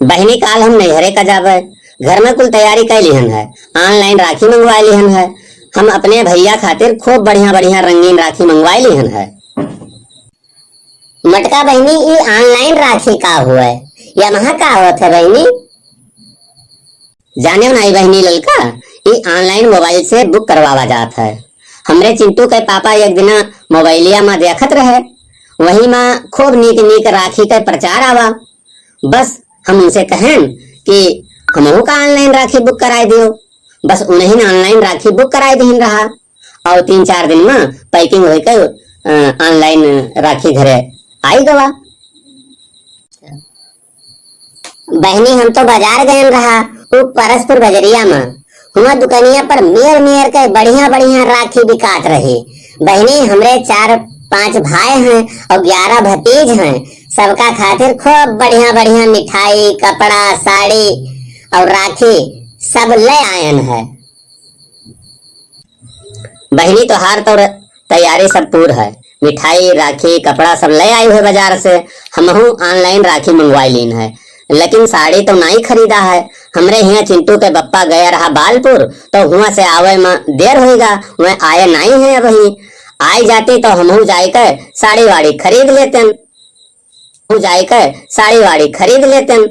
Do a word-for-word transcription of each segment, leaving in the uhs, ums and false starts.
बहिनी, काल हम नैहरे का जाबे, घर में कुल तैयारी कइ लिहन है, online राखी मंगवाइ लिहन है। हम अपने भइया खातिर खूब बढ़िया बढ़िया रंगीन राखी मंगवाइ लिहन है। मोटका बहिनी, ई online राखी का हुए? यमहा का होत है बहिनी? जानेउ नाहीं बहिनी ललका, ई online mobile से book करवावा जात है। हमरे चिंटू के पापा एक दिना मोबाइलिया मा देखत रहे, वही मा खूब नीक नीक राखी के प्रचार आवा। बस हम उनसे कहेन कि हमहू का online राखी book कराइ दियो। बस उन्हीं online राखी book कराइ दिहिन रहा। और तीन चार दिन में packing होइके, अ, online राखी घरे आइ गवा। बहिनी, हम तो बाजार गयन रहा, उ परसपुर बजरिया में। हुआं दुकनिया पर मेर मेर के बढ़िया बढ़िया राखी बिकात रही। बहिनी, हमरे चार पांच भाई हैं और ग्यारह भतीज हैं। सबका खातिर खूब बढ़िया बढ़िया मिठाई, कपड़ा, साड़ी और राखी सब ले आयन है। बहिनी, तोहार तो र-, तैयारी सब पूर है। मिठाई, राखी, कपड़ा सब ले आई है बाजार से। हमहू online राखी मंगवाई लीन है, लेकिन साड़ी तो नाई खरीदा है। हमरे हियां चिंटू के बप्पा गया रहा बालपुर, तो हुआं से आवे में देर होइगा, वह आए नाई है अबही। आई जाती तो हमहू जाइके साड़ी वाड़ी खरीद लेतेन। जाइके साड़ी वाड़ी खरीद लेतेन।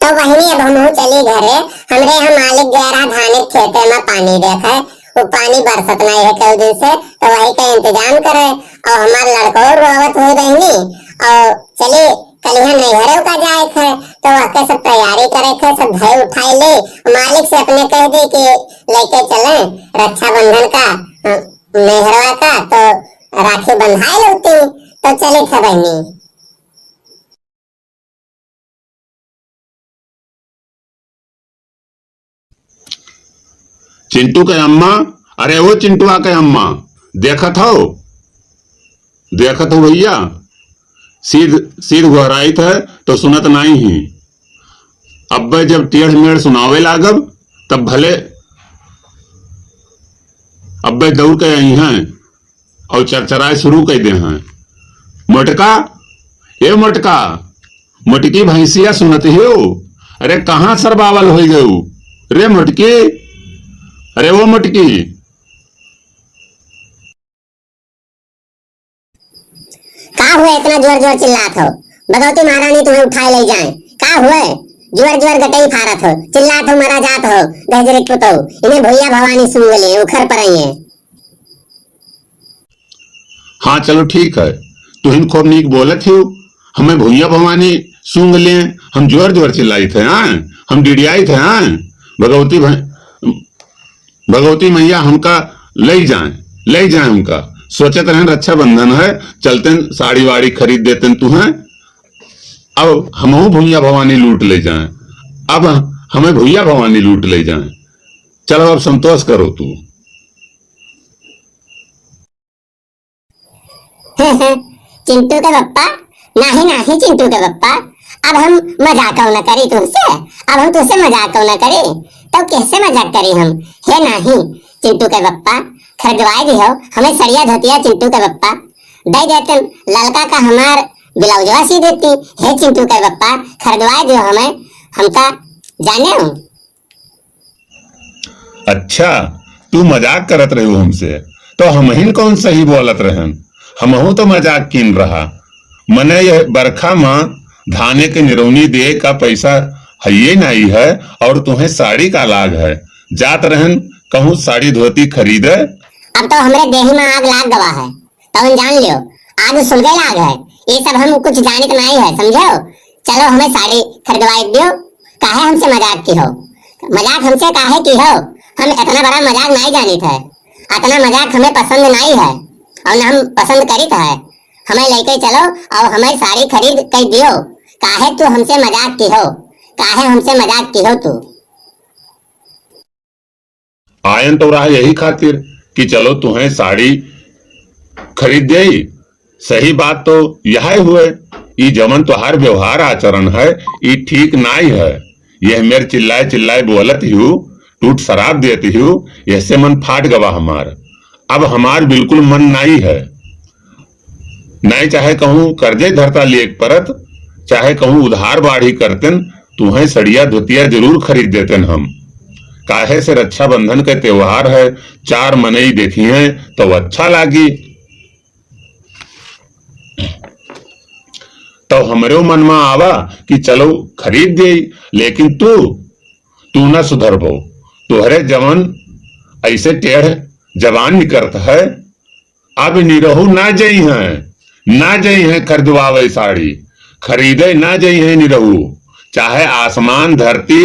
तो बहिनी, अब हमहू चली घरे। हमरे यहाँ मालिक गया रहा धान के खेते में पानी देखे, वो पानी बरसत नहीं है कई दिन से, तो वही का इंतजाम करे। और हमार लड़को रोवत हुई बहिनी, और चली कलिया नैहरे का जाए थे, तो वह के सब तैयारी करे थे, सब धई उठाई ले, मालिक से अपने कह दे कि लेके चले रक्षाबंधन का, अ, नैहरवा का, तो राखी बंधाई लेती, तो चली थे बहिनी। चिंटू के अम्मा, अरे ओ चिंटुआ के अम्मा, देखत हो, देखत हो भइया, सीध, सीध गोहराइत है तो सुनत नाई ही। अब्बे जब टेढ़ मेढ़ सुनावे लागब, तब भले अब्बे दौड़ के अइहैं। और चरचराए शुरू कइ देहैं। मोटका, ए मोटका, मोटकी भैंसिया सुनत हियो? अरे कहाँ सरबावल होइ गयू रे मोटकी? अरे ओ मोटकी। का हुए इतना जोर जोर चिल्लात हो? भगवती महारानी तुम्हें उठाए ले जाए। का हुए? जोर जोर गटई फारत हो, चिल्लात हो, मरा जात हो, गहजरे के पुतौ। इन्हें भैया भवानी सूंघ ले, उखर परइए। हाँ, चलो ठीक है, तुहिन खूब नीक बोलत हियो, हमें भुइया भवानी सूंघ लें, हम जोर जोर चिल्लाइत है, हाँ, हम डिडियाइत है, हाँ, भगवती भ-, भगवती मैया हमका लई जाए, लई जाए हमका। सोचत रहन रक्षाबंधन है, चलतेन साड़ी वाड़ी खरीद देतेन तुहें। अब हमहू भुइया भवानी लूट ले जाए, अब हमें भुइया भवानी लूट ले जाए। चलो अब संतोष करो तू। चिंटू के पप्पा, नाही, नाही चिंटू के पप्पा, अब हम मजाक न करी तुमसे, अब हम तुमसे मजाक न करी, तो कैसे मजाक करी हम? हे नाही चिंटू के पप्पा, खरीदवाए दिहो हमें सड़िया धोतिया चिंटू के पप्पा, दे देते ललका का हमार ब्लाउजवा सी देती। हे चिंटू के पप्पा, खरीदवाए दिहो हमें, हमका जाने हो। अच्छा, तू मजाक करत रहे हो हमसे, तो हमहिन कौन सही बोलत रहन? हमहू तो मजाक कीन रहा। मने यह बरखा मा धाने के निरौनी दे का पैसा हइये नाई है और तुम्हें साड़ी का लाग है। जात रहन कहूँ साड़ी धोती खरीदे। अब तो हमरे देही मा आग लाग गवा है। तवन जान लियो, आग सुलगे लाग है, ये सब हम कुछ जानित नाई है, समझो? चलो हमें साड़ी खरीदवाई दियो, काहे हमसे मजाक की हो? मजाक हमसे काहे की हो? हम इतना बड़ा मजाक नाई जानित है, इतना मजाक हमें पसंद नाई है और न हम पसंद करित है। हमें लेके चलो और हमें साड़ी खरीद के दियो, काहे तू हमसे मजाक की हो? काहे हमसे मजाक की हो तू? आयन तो रहा यही खातिर कि चलो तुहें साड़ी खरीद देई। सही बात तो यह हुए, ई जवन तोहार व्यवहार आचरण है, ई ठीक नाई है। यह मेर चिल्लाए चिल्लाए बोलत हियो, टूट शराब देत हियो, यहसे मन फाट गवा हमार। अब हमार बिल्कुल मन नाई है। नाई चाहे कहूँ कर्जे धरता लेक परत, चाहे कहूँ उधार बाढ़ी करतेन, तुहैं सड़िया धोतिया जरूर खरीद देतेन हम। काहे से रक्षाबंधन के त्योहार है, चार मनई देखिहैं तउ अच्छा लागी। तउ हमरेउ मन मा आवा कि चलो खरीद देई, लेकिन तू, तू न सुधरबो। तोहरे जवन अइसे टेढ़ जबान निकरत है, अब निरहू ना जइहैं, ना जइहैं खरीदवावै साड़ी, खरीदै ना जइहैं निरहू, चाहे आसमान धरती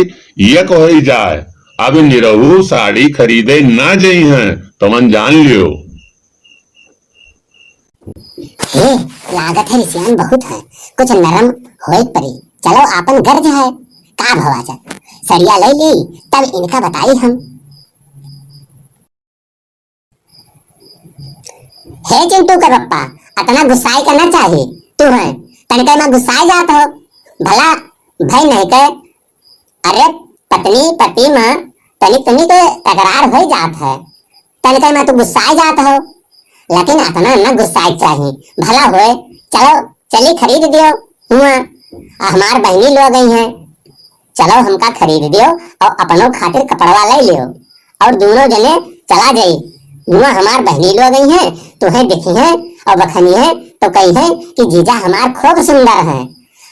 एक होइ जाए, अब निरहू साड़ी खरीदै ना जइहैं, तवन जान लियो। हे, लागत है रिसियान बहुत है, कुछ नरम होए परी। चलो आपन गर्ज है, का भवा जा, सड़िया लै ली, तब इनका बताई हम। हे चिंटू के पप्पा, अतना गुस्साए के ना चाही। तुहैं तनिकै मा गुस्साए जात हो, भला भई नहीं के? अरे पत्नी पति मा तनी तनी के तकरार होइ जात है, तनिकै मा तू गुस्साए जात हो। लेकिन अतना ना गुस्साए के चाही, भला होए। चलो चली खरीद दियो हुआँ, आ हमार बहिनी लोग अइहैं। चलो हमका खरीद दियो और अपनो खातिर कपड़वा लै लियो और दूनो जने चला जाई। हुआँ हमार बहिनी लोग अइहैं, तुहैं देखिहैं और बखनिहैं तो कहिहैं कि जीजा हमार खूब सुंदर हैं,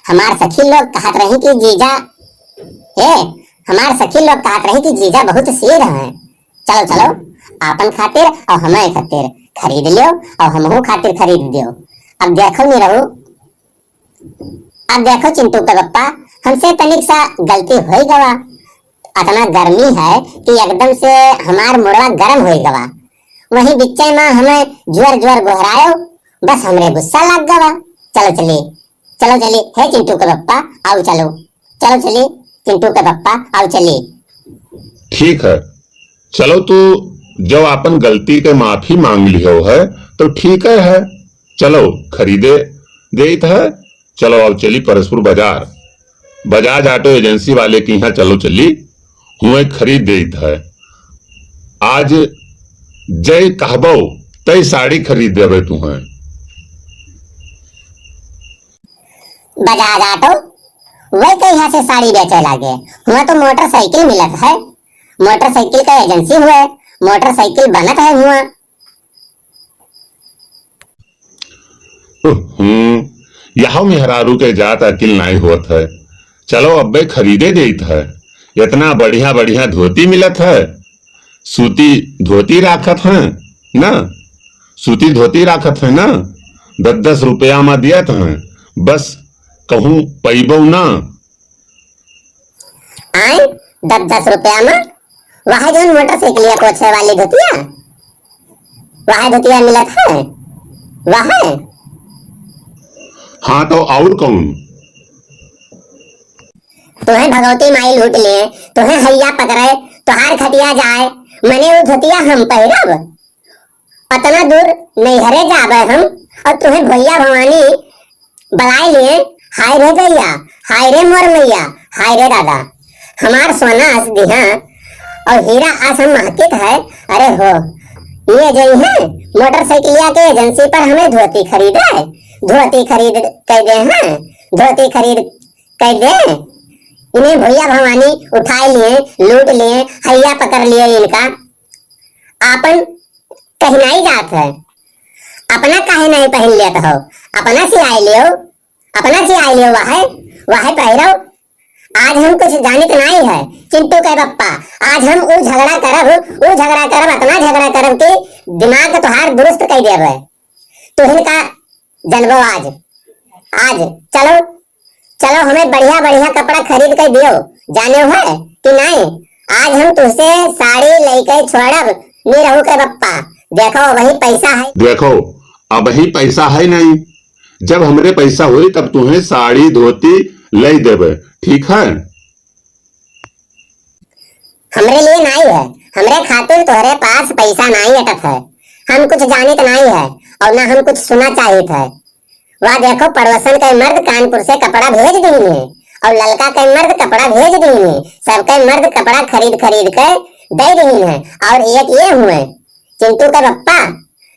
हमार सखी लोग कहत रही कि जीजा, ए, हमार सखी लोग कहत रही कि जीजा बहुत सीर हैं। चलो चलो, आपन खातिर और हमरे खातिर खरीद लियो और हमहू खातिर खरीद दियो। अब देखो निरहू, अब देखो चिंटू के पप्पा, हमसे तनिक सा गलती होइ गवा। अतना गर्मी है कि एकदम से हमार मुड़वा गरम होइ गवा। वही बिच्चे मा हमें जोर जोर गोहरायो, बस हमरे गुस्सा लाग गवा। चलो चली, चलो चली, हे चिंटू के पप्पा, आओ चलो, चलो चली, चिंटू के पप्पा, आओ चली। ठीक है, चलो तू जब आपन गलती के माफी मांग लियो है तो ठीक है, है। चलो खरीदे देत है, चलो अब चली परसपुर बाजार, बजाज ऑटो एजेंसी वाले के यहाँ चलो चली, हुए खरीद देत है। आज जय कहबो तय साड़ी खरीद देबे तुहैं। बजाज ऑटो वही के यहाँ से साड़ी बेचे लागे, हुआँ तो मोटरसाइकिल मिलत है, मोटरसाइकिल का एजेंसी हुए, मोटरसाइकिल बनत है हुआँ। हम्म, यह मेहरारू के जात अकिल नाई होत है। चलो अब्बे खरीदे देत है, इतना बढ़िया बढ़िया धोती मिलत है, सूती धोती राखत हैं ना, सूती धोती राखत हैं ना, दस दस रुपया मा दियत हैं, बस कहूँ पैबो ना। आय, दस दस रुपया मा वह जौन मोटरसाइकिलिया पोछे वाली धोतिया, वह धोतिया मिलत है, वह। हाँ तो और कौन? तुहैं भगवती माई लूट लिए, तुहैं हैया पकड़े, तुहार खटिया जाए, मने उ धोतिया हम पहिरब? अतना दूर नैहरे जाबे हम और तुहैं भैया भवानी बलाए लिए, हाय रे भैया, हाय रे मोर मैया, हाय रे दादा, हमार सोना अस दिहा और हीरा अस हम महकित है। अरे हो, ये जइहैं मोटरसाइकिलिया के एजेंसी पर हमें धोती खरीदे, धोती खरीद कह दे हैं, धोती खरीद कह दे। इन्हें भैया भवानी उठाए लिए, लूट लिए, हैया पकड़ लिए इनका। आपन कहीं नाई जात है, अपना काहे नाई पहिन लेत हो? अपना सियाए लियो, अपना सियाए लियो, वह, वह पहिरो। आज हम कुछ जानित नाई है, चिंटू के पप्पा, आज हम ऊ झगड़ा करब, ऊ झगड़ा करब, अतना झगड़ा करब कि दिमाग तोहार दुरुस्त कइ देबे। तुहिन का जनबो आज, आज चलो, चलो हमें बढ़िया बढ़िया कपड़ा खरीद के दियो, जाने है कि नाई? आज हम तुझसे साड़ी लेके छोड़ब, निरहू के पप्पा। देखो वही पैसा है। देखो, अबही पैसा है नहीं, जब हमरे पैसा होई तब तुहैं साड़ी धोती लै देबे, ठीक है? हमरे लिए नाई है, हमरे खातिर तोहरे पास पैसा नाई अटत है। हम कुछ जानित नाई है और ना हम कुछ सुना चाहित है। वाह देखो, पड़ोसन के मर्द कानपुर से कपड़ा भेज दीन है और ललका के मर्द कपड़ा भेज दीन है। सबके मर्द कपड़ा खरीद खरीद के दे दीन है और एक ये हुए चिंटू के पप्पा,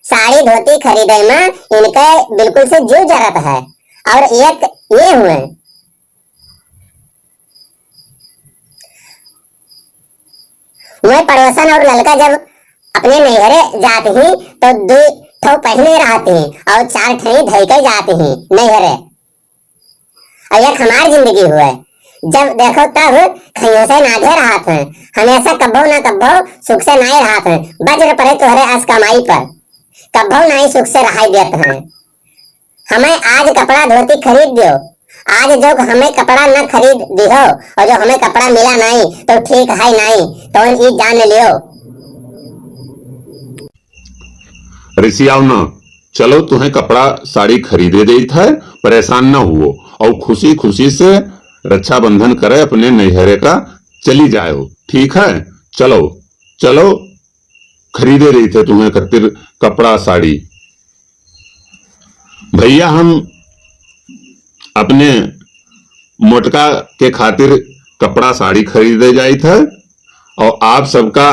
साड़ी धोती खरीदे में इनके बिल्कुल से जीव जरत है। और एक ये हुए वह पड़ोसन और ललका जब अपने नैहरे जात ही तो दो ठो पहने रहत ही और चार ठे धई के जात ही नैहरे। और एक हमार जिंदगी हुए, जब देखो तब खैया से नाघे रहत हैं, हमेशा कब्बो ना कब्बो सुख से नाई रहत हैं। वज्र पड़े तोहरे अस कमाई पर, कब्बो नाई सुख से रहाई देत हैं। हमें आज कपड़ा धोती खरीद दियो, आज जो हमें कपड़ा न खरीद दिहो और जो हमें कपड़ा मिला नाई तो ठीक है नाई, तो ई जान लियो। रिसियाव न, चलो तुहें कपड़ा साड़ी खरीदे देत है, परेशान न हुओ और खुशी खुशी से रक्षाबंधन करे अपने नैहरे का चली जाओ, ठीक है? चलो, चलो खरीदे देत है तुहें खातिर कपड़ा साड़ी। भैया हम अपने मोटका के खातिर कपड़ा साड़ी खरीदे जाइत है। और आप सबका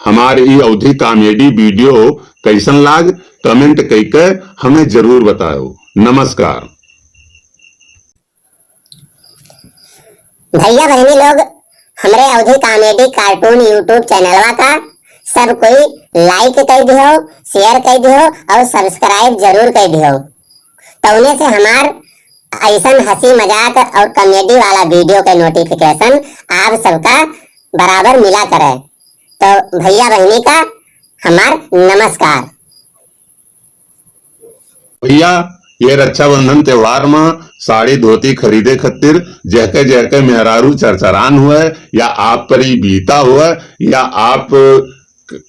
हमार ई अवधी comedy video कैसन लाग, comment कइके हमें जरूर बताओ। नमस्कार। भैया बहनी लोग, हमरे अवधी comedy cartoon YouTube चैनलवा का सब कोई like कइ दिहो, share कइ दिहो और subscribe जरूर कइ दिहो। तौने से हमार ऐसन हंसी मजाक और comedy वाला video के notification आप सबका बराबर मिला करे। तो भैया बहनी का हमार नमस्कार। भैया, ये रक्षाबंधन त्योहार में साड़ी धोती खरीदे खातिर जहके जहके मेहरारू चरचरान हुए या आप पर ई बीता हुए या आप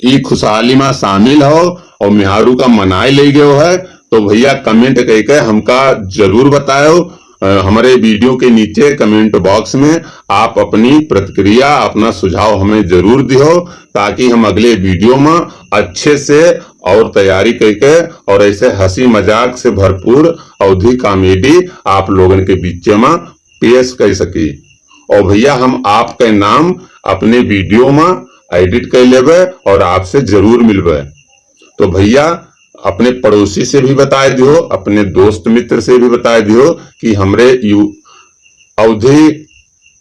ई खुशहाली में शामिल हो और मेहरारू का मनाए ले गयो है, तो भैया comment कइके हमका जरूर बताओ। अ, हमारे video के नीचे comment box में आप अपनी प्रतिक्रिया, अपना सुझाव हमें जरूर दिहो, ताकि हम अगले video में अच्छे से और तैयारी कइके और ऐसे हंसी मजाक से भरपूर अवधी comedy आप लोगन के बीच में पेश कर सकी। और भैया हम आपके नाम अपने video में edit कर लेबे और आपसे जरूर मिलबे। तो भैया अपने पड़ोसी से भी बताए दियो, अपने दोस्त मित्र से भी बताए दियो कि हमरे यू-, अवधी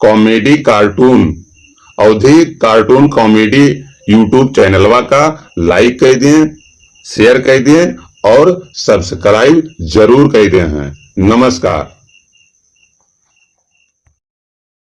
comedy cartoon, अवधी cartoon comedy YouTube चैनलवा का like कर दें, share कर दें और subscribe जरूर कर दें हैं। नमस्कार।